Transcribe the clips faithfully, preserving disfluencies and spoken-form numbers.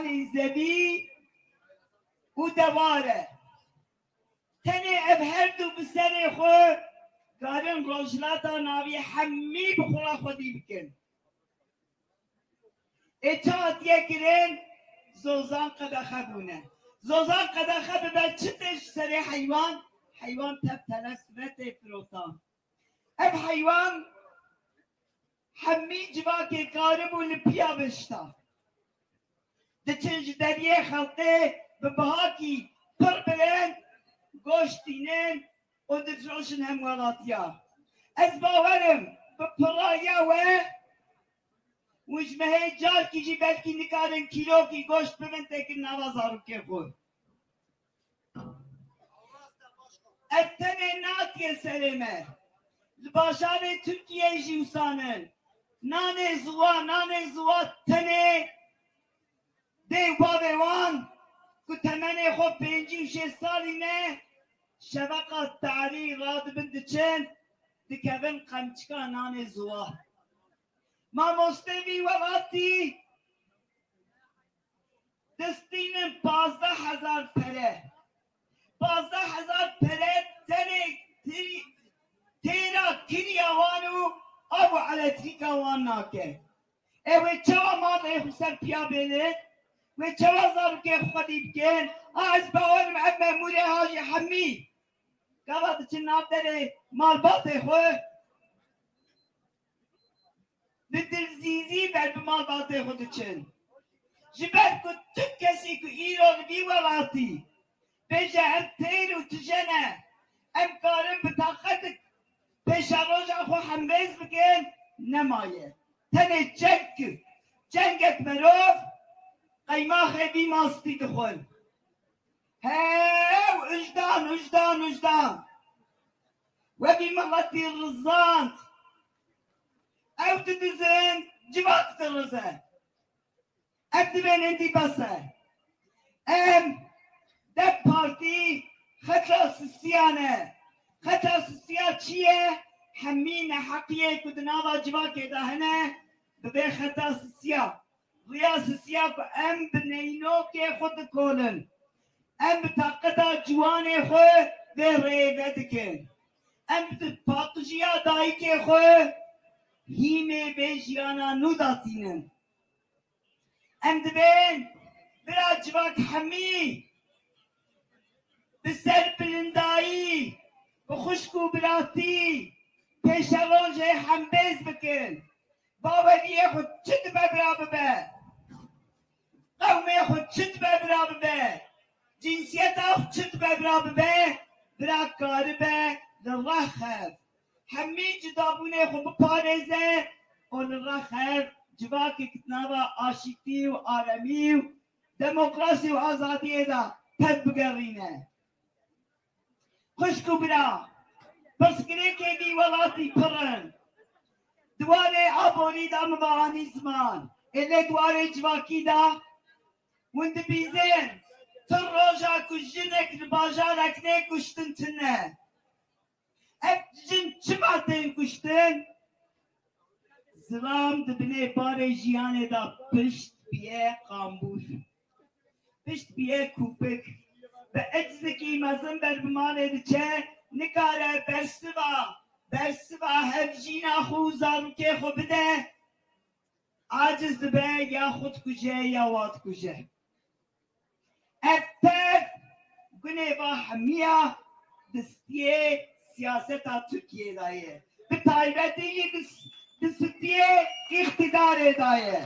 Zevî û dewar e. Tenê ev her du bi serê xwe karin rojhilata navî hemî bi xwe re xwedî bikin. Ê çi hatiye kirin? Zozan qedexe bûne. Zozan qedexe bibe çi tê ji serê heywan? Heywan tev telef ve tê firotan. Ev heywan hemî civakê karibû li piya bişta. Diçin ji deriyê xelkê bi bihakî pir bilind goşt tînin û difiroşin hemwelatiya. Ez bawerim bi pirraya we hûn ji mehê carkî jî belkî nikarin kîlokî goşt bibin têkin nava zarokê xwe. Ev tenê natiye serê me. Li bajarê Tirkiyeyê jî wisa ne. Nanê ziwa, nanê ziwa tenê dê û bavê wan ku temenê xwe pêncî û şêst salî ne, şeveqa tarî radibin diçin, dikevin qemçika nanê ziwa. Mamostê vî welatî distînin pazdeh hezar pere. Pazdeh hezar pere tenê tê-, têra kiriya wan û av û elektrîka wan nake. Ew ê çawa malê xwe ser piya bêne? Wê çawa zarokê xwe xwedî bikin? A ez bawerim ev memûrê ha jî hemî gava diçin nav derê malbatê xwe. Bi dilzîzî ber bi malbatê xwe diçin. Ji ber ku tu kesî ku îro li vî welatî bêje em têr û tije ne, em karin bi taqet pêşeroja xwe hembêz bikin, nemaye. Tenê ceng, cengek merov qeymaxê vî mastî dixwin. Hew, wijdan, wijdan, wijdan. We vî miletî rizand. Ew didizin, civak dirize. Ev divên êdî bes e. Em DEM Partî xeta sisiya ne. Xeta sisiya çi ye? Hemî neheqiyê ku di nava civakê de hene, bibe xeta sisiya. Riya sisiya ku em bi neynokê xwe dikolin. Em bi taqeta ciwanê xwe vê rêyê vedikin. Em bi paqijiya dayikê xwe hîmê vê jiyana nû datînin. Em dibên bira civak hemî bi serbilindayî, bi xwişk û biratî pêşerojê hembêz bikin. Baweriyê xwe çi dibe bira bibe. Qewmê xwe çi dibe bira bibe. Cinsiyeta xwe çi dibe bira bibe. Bira karibe li rexev. Hemî cudabûnê xwe biparêze û li rexev civakek di nava aşîtî û aremî û demokrasî û azadiyê de ped bigerîne. Xwişk û bira, pirsgirêkê vî welatî pir in. Di warê aborî de min ve anî ziman, ê lê di warê civakî de hûn dibîzên, tu roja ku jinek li bajarek tê kuştin tune. Ev jin çima tên kuştin? Zilam di binê barê jiyanê de pişt bûye qambûr. Pişt bûye kûpik. Bi ecizekî mezin ber bi malê diçe, nikare bersiva, bersiva hevjîna xwe û zarokê xwe bide. Aciz dibe, ya xwe dikuje ya wa dikuje. Ev tev gunê va hemiya di stiyê siyaseta Tirkiyê de ye. Bi taybetî jî di, di stiyê îqtidarê de ye.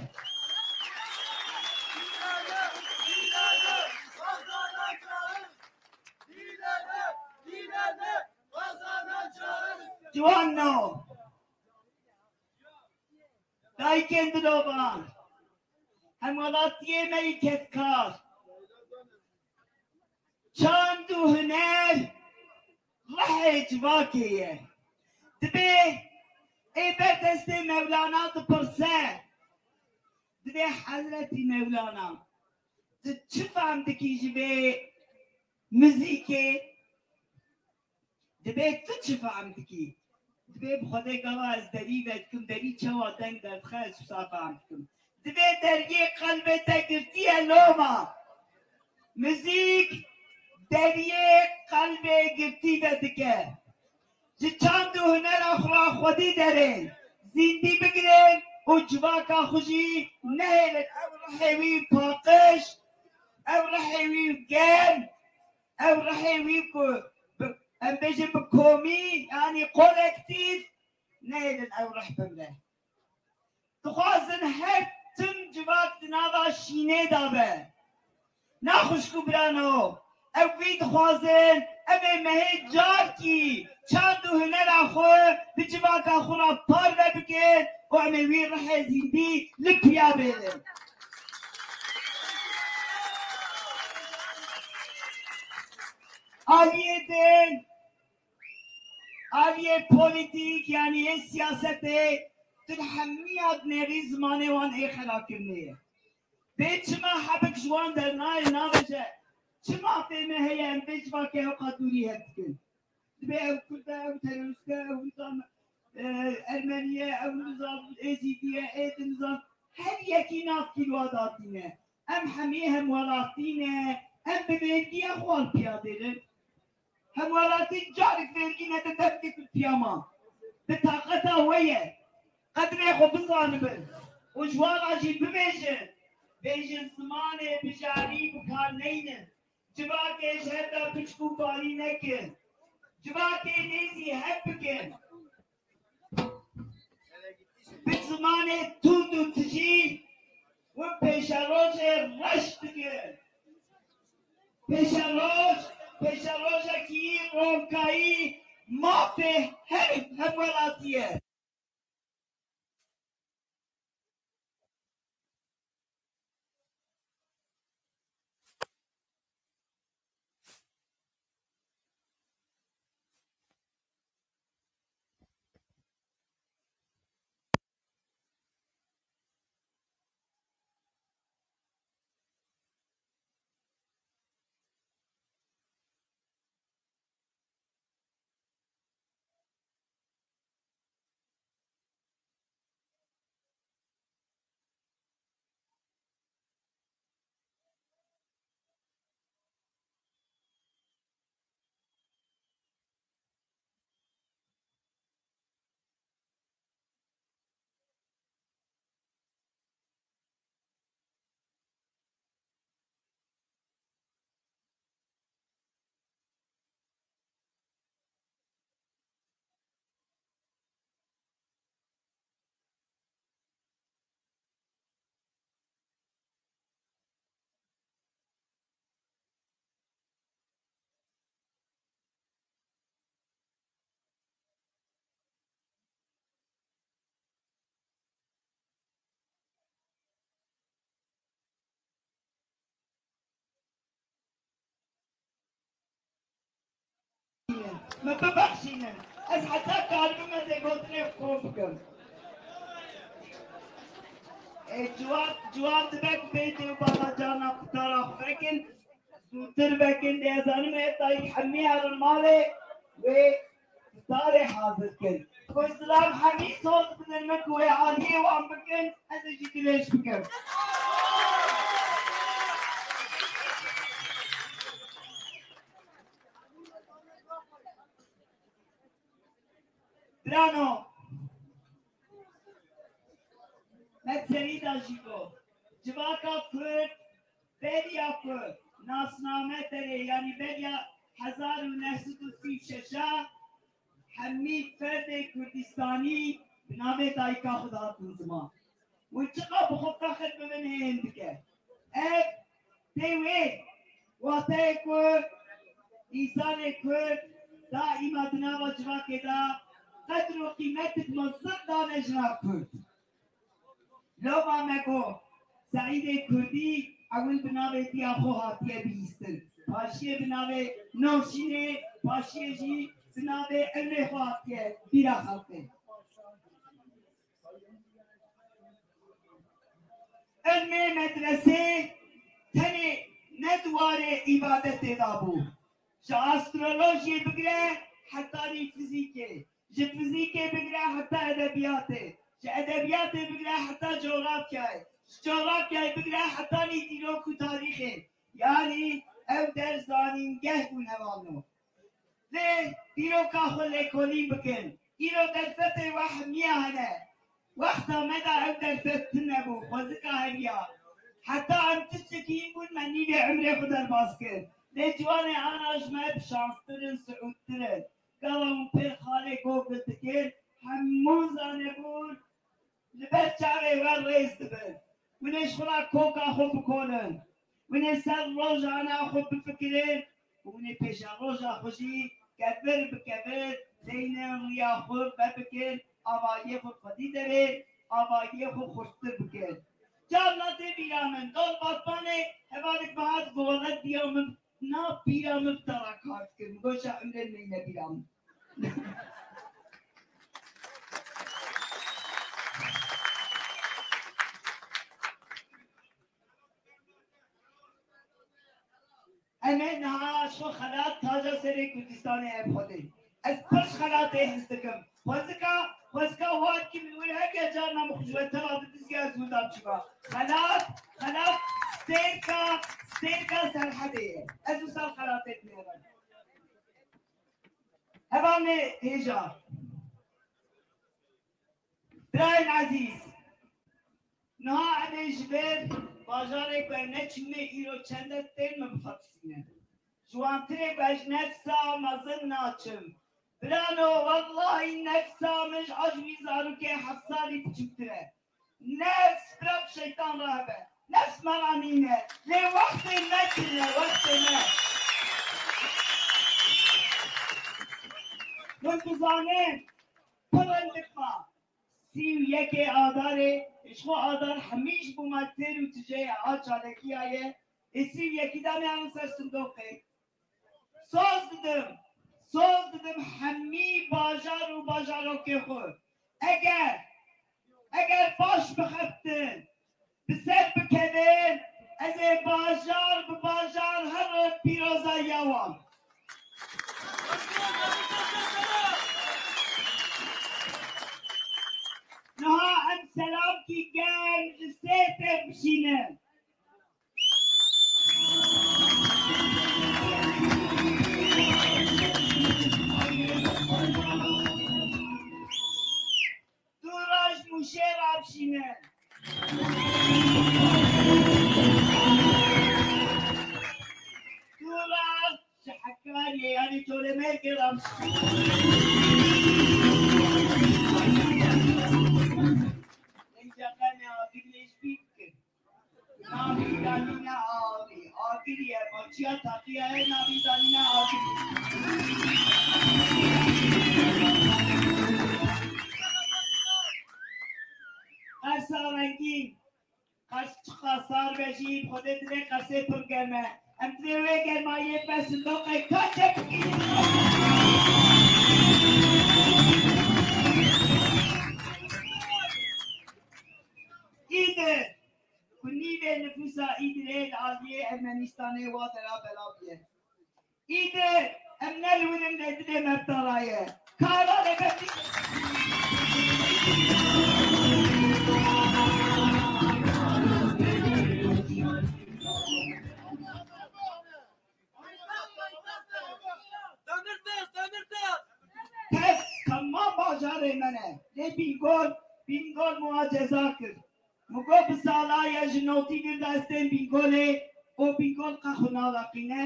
Ciwano. Dayikên dilovan, hemwelatiyê me yî kedkar, çand û huner rehê civakê ye. Dibê ê ber destê Mewlana dipirse, dibê Hezretî Mewlana, tu çi fehm dikî ji vê muzîkê? Dibê tu çi fehm dikî? Dibê bi Xwedê gava ez derî vedikim, derî çawa deng derdixe, ez wisa fehm dikim. Divê deriyê qelbê te girtiye loma. Muzîk deriyê qelbê girtî vedike. Ji çand û hunera xwe ra xwedî derên, zîndî bigirin û civaka xwe jî nehêlin. Ew rihê wî paqij, ew rihê wî germ, ew rihê wî ku bi, em bêjin bi komî, yanî kolektîf, nehêlin ew rih bimre. Dixwazin her tim civak di nava şînê de be. Na xwişk û birano, ew vî dixwazin, em ê mehê carkî çand û hunera xwe bi civaka xwe re parve bikin û em ê wî rihê zîndî li piya bêrin. Aliyê din, aliyê polîtîk, yanî yê siyasetê, tu li hemiya dinêrî zimanê wan ê xelakirinê ye. Bê çima hebik ji wan dernayê, nabêje, çi mafê me heye em vê civakê hewqa dûrî hev dikin? Dibê ew Kurd e, ew terorîst e, ew nizam, e, Ermenî ye, ew nizam Êzîdî ye, ê di nizam her yekî nav kîlwa datîne. Em hemî hemwelatî ne, em bi vêrgiya xwe li piya dêrin. Hemwelatî carek vêrgî nedin, devkek li piya ma. Bi taqeta we ye. Qedrê xwe bizanibin û ji wan re jî bibêjin. Bêjin zimanê bijarî bi kar neynin. Civakê ji hev de piçk û parî nekin. Civakê nêzî hev bikin. Bi zimanê tund û tijî wek pêşerojê reş dikin. Pêşeroj, pêşerojekî ronkayî mafê her hemwelatî ye. Min bibexşînin. Ez heta karibim ez ê gotinê xwe kom bikim. Ê, ciwan, ciwan dibe ku bêjin û bala carna qutara xwe vekin. Zûtir vekin, dê ez zanim heta hemî herin malê wê. Tarê hazir kir. Ku zilam hemî soz bidin min ku wê aliyê wan bikin, ez ê jî dilêj bikim. Birano, me serî da jî got, civaka Kurd beriya ku nasname derê, yanî beriya hezar û neh sed û sî û şeş a, hemî ferdê Kurdistanî bi navê dayika xwe dihatin ziman. Wê çiqa bi xwe fexir bibin hê hin dike. Ev tê wê wateyê ku însanê Kurd daîma di nava civakê de qedr û qîmetik mezin dane jina Kurd. Loma me got, Seîdê Kurdî ewil bi navê diya xwe hatiye bihîstin. Paşiyê bi navê Navşînê, paşiyê jî bi navê ilmê xwe hatiye bîra xelkê. Ilmê medresê tenê ne di warê îbadetê de bû. Ji astrolojiyê bigire hetanî fizîkê, ji fizîkê bigire heta edebiyatê, ji edebiyatê bigire heta cografyayê, Ji coğrafyayê bigire hetanî dîrok û tarîxê. Yanî ew der zanîngeh bûn hevalno. Lê dîroka xwe lêkolîn bikin. Îro derfetê we hemiya hene. Wexta me de ew derfet tune bû, xwezika heriya. Heta em tiştekî hîn bûn me nîvê emrê xwe derbas kir. Lê ciwanê ana ji me bi şanstir in, siûdtir in. Gava hûn pê xalê Google dikin, hemû zanebûn li ber çavê we rêz dibin. Hûn ê ji xwe re koka xwe bikonin. Hûn ê ser rojana xwe bifikirin û hûn ê pêşeroja xwe jî kevir bi kevir deynin riya xwe vebikin, avahiyê xwe xwedî derê, avahiyê xwe xurttir bikin. Carna tê bîra min, dol Batmanê hevalek bihat govele diya min Na pîra min bi te re kar dikir. Min got, "Şa Emrê neyne pîra min." Em ê niha ji xwe xelat taca serê Kurdistanê ev xwedê. Ez pir ji xelatê hez dikim. Xwezika, xwezika war ki min were heke carna min xwe ji we teva bidizî ez winda biçûma. Xelat, xelat stêrka, stêrka Serhedê ye. Ez wisa xelatê dinêrim. Hevalnê hêja. Birayên ezîz, niha em ê ji vir bajarê ku em neçûne îro çend e tên min bifetisîne. Ji wantirê ku ez ji nefsa mezin naçim. Birano, wellahî nefsa min ji a ji wî zarokê heft salî biçûktir e. Nefs bira bi şeytan re hebe. Nefs me re nîne. Lê wextê me tune, wextê me. Hûn dizanin, pir hindik ma. Sî û yekê Adarê, ji xwe Adar hemî ji bo me têr û tijeyê a çalekî ye. Ê sî û yekî de me ser sindoqê. Soz didim, soz didim hemî bajar û bajarokê xwe. Eger, eger baş bixebtin, bi ser bikevin, ez ê bajar bi bajar her roj pîroza ya wan. Niha em selamkî germ ji Sêrtê bişînin. Dûra ji Mûşê re bişînin. Dûra ji Hekariyê, yanî Colemêrgê re bişînin. Êca qenê agir lê ji bîr bikin. Navî danîne agirî. Agirî ye, maçiya taqiya ye, navî danîne agirî. Qersa rengîn. Qers çiqa sar be jî, bi Xwedê divê qersê pir germ e. Em divê wê germayiyê be sindoqek taçe bikînin. Îdir. Ku nîvê nifûsa Îdirê li aliyê Ermenîstanê wa dera belav ye. Îdir, em ne li wir in lê dilê me bi te re ye. Kara lê me dî- Pes, tamam bajarê me ne. Lê Bîngol, Bîngol min wa ceza kir. Min got bi sala ye ji notî vir de ez tên Bîngolê û Bîngol qe xwe naleqîne,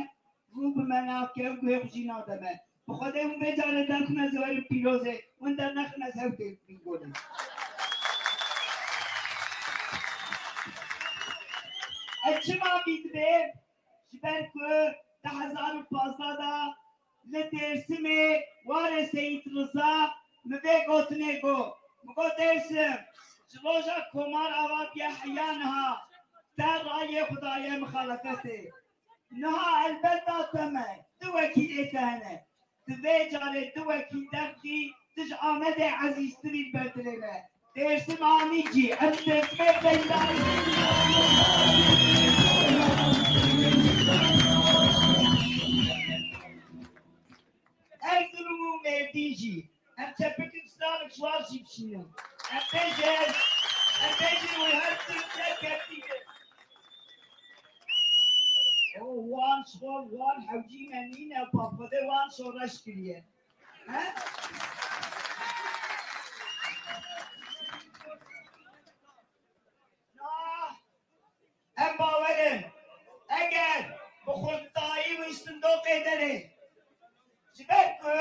rû bi me nake û guhê xwe jî nade me. Bi Xwedê hûn vê carê derxine ziwerê pîrozê, hûn dernexine ez hew tên Bîngolê. Ez çima vî dibêm? Ji ber ku di hezar û pazdeh de li Dêrsimê warê Seyîd Riza min vê gotinê got. Min got, Dêrsim, ji roja Komar Ava bûye heya niha te rayê xwe daye mixalefetê. Niha elbeta te me, du wekîlê te hene. Di vê carê du wekîl derxî, tu ji Amedê ezîztirî li ber dilê me. Dêrsim Amîd jî, em Dêrsimê peyda in. Erzurum û Mêrdîn jî, em çepik û stranik ji wan jî bişînin. Em bêjin, em bêjin wê her tim derke O wan şor, wan hewcî me nîne, pa Xwedê wan şoreş kiriye. He? Na, em bawer in, eger bi xurtayî û sindoqê derê, ji ber ku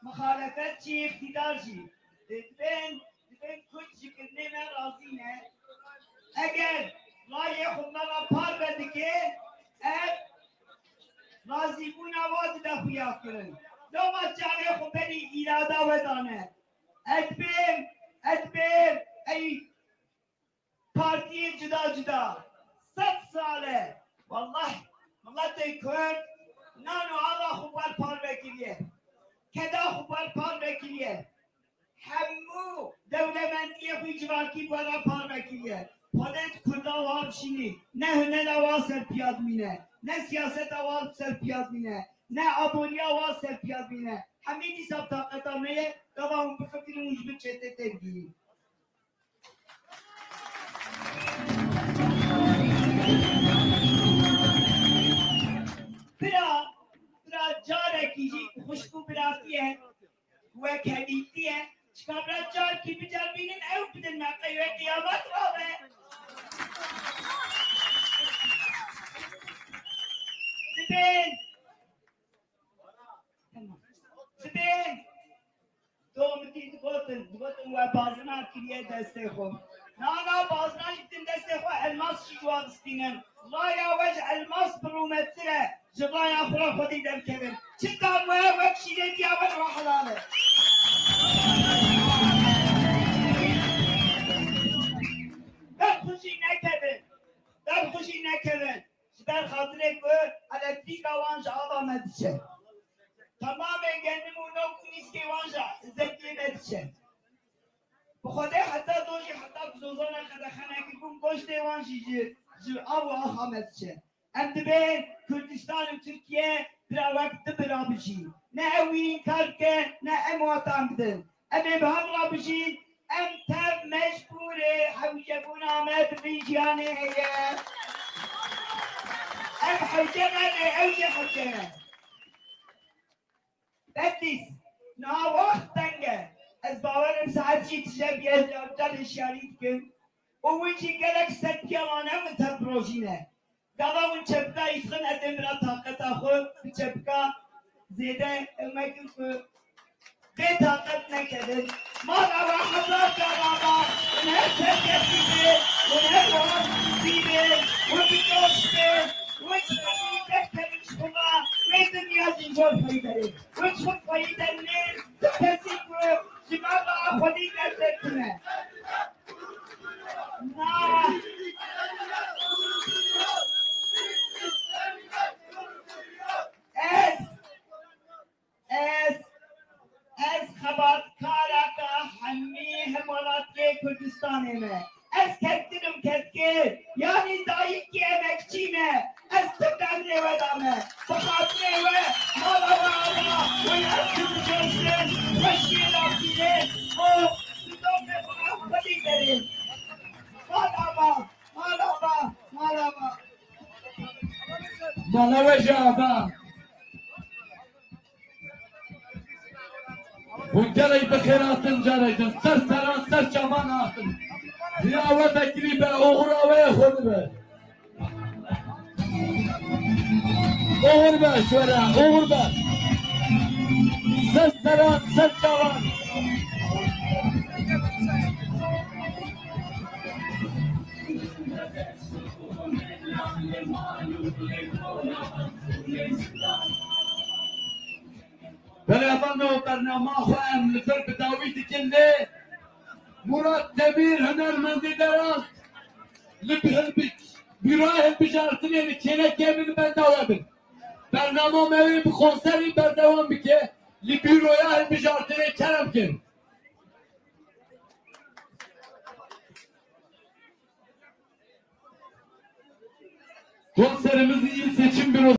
mixalefet jî, îqtîdar jî, dibên, dibên Kurd ji kirinê me razî ne. Eger rayê xwe me re parve dike, ev razîbûna we dide xuyakirin. Loma carê xwe berî îrada we dane. Ez dibêm, ez dibêm, ey partiyê cuda cuda, sed sal e, wallah, miletê Kurd nan û ava xwe ber parve kiriye. Keda xwe ber parve kiriye. Hemû dewlemendiyê xwe civakî ber parve kiriye. Xwedê di Kurda wa bişînî. Ne hunera wa serpiya dimîne, ne siyaseta wa serpiya dimîne, ne aboriya wa serpiya dimîne. Hemî dîsa bi taqeta me ye, gava hûn bifikirin û ji bin çetê têbigihîn. Bira, bira carekî jî xwişk û biratî ye, wek hevîtî ye. Çika bira carekî biceribînin, ew bidin me qey wê qiyamet rabe. Dibên. Tamam. Dibên. Domitî digotin, digotin we bazina kiriye destê xwe. Nana bazina jî ditin destê xwe, elmas jî ji wan distînin. Raya we ji elmas bi rûmettir e, ji raya xwe re xwedî derkevin. Çi tam we wek şîretiya we re helal e. Ber xwe jî nekevin. Ber xwe jî nekevin. Ji ber xatirê ku elektrîka wan ji ava me diçe. Temamê genim û nok û nîskê wan ji zevkê me diçe. Bi Xwedê heta dojî heta ku zozana qedexenekî bûn goştê wan jî ji, ji av û axa me diçe. Em dibê Kurdistan û Tirkiye bira wek du bira bijîn. Ne ew wî înkar bike, ne em watan bidin. Em ê bi hev re bijîn, em tev mecbûrê hewcebûna me bi vî jiyanê heye. Em hewce ne, lê ew jî hewce ne. Bedlîs, niha wext teng e. Ez bawer im saet jî tije bûye, ez li Ewcel hişyarî dikim. Û win jî gelek serpiya wan e, min tev birojîne. Gava hûn çepika îtxin, ez ê min re taqeta xwe bi çepika zêde ew mekin ku bê taqet nekevin. Mala we hezar cara be, hûn her serketî be, hûn her wiha bî be, hûn bi coş be, hûn ji xwe derkevin ji xwe, wê dinya jî zor peyderê. Hûn ji xwe peyder nên, tu kesî ku ji mala xwedî derdetine. Na. Ez, ez, ez xebatkareka hemî hemwelatiyê Kurdistanê me. Ez kedkir im, kedkir. Yanî dayikî emekçî me. Ez tim emrê we dame. Bi xatirê we, mala we ava, we her tim dicoşin, xweşiyê dapînin û didokê xwe xwedî derin. Mala me, mala me, mala me. Mala we jî ava. Hûn gelek bi xêr hatin, carek din ser seran ser çavan hatin. Riya we vekirî be, oxira we xwe dibe. Oxir be, şwere, oxir be. Ser seran ser çavan. Belê, efendim, bernama xwe em li vir bi dawî dikin lê Murat Demîr, hunermendê deran, li bi-, hilbi-, Bîroya Hilbijartinê li kêlekê min benda we bin. Bernama me wê bi konserî berdewam bike, li Bîroya Hilbijartinê kerem kin. Konserimiz il seçim bürosu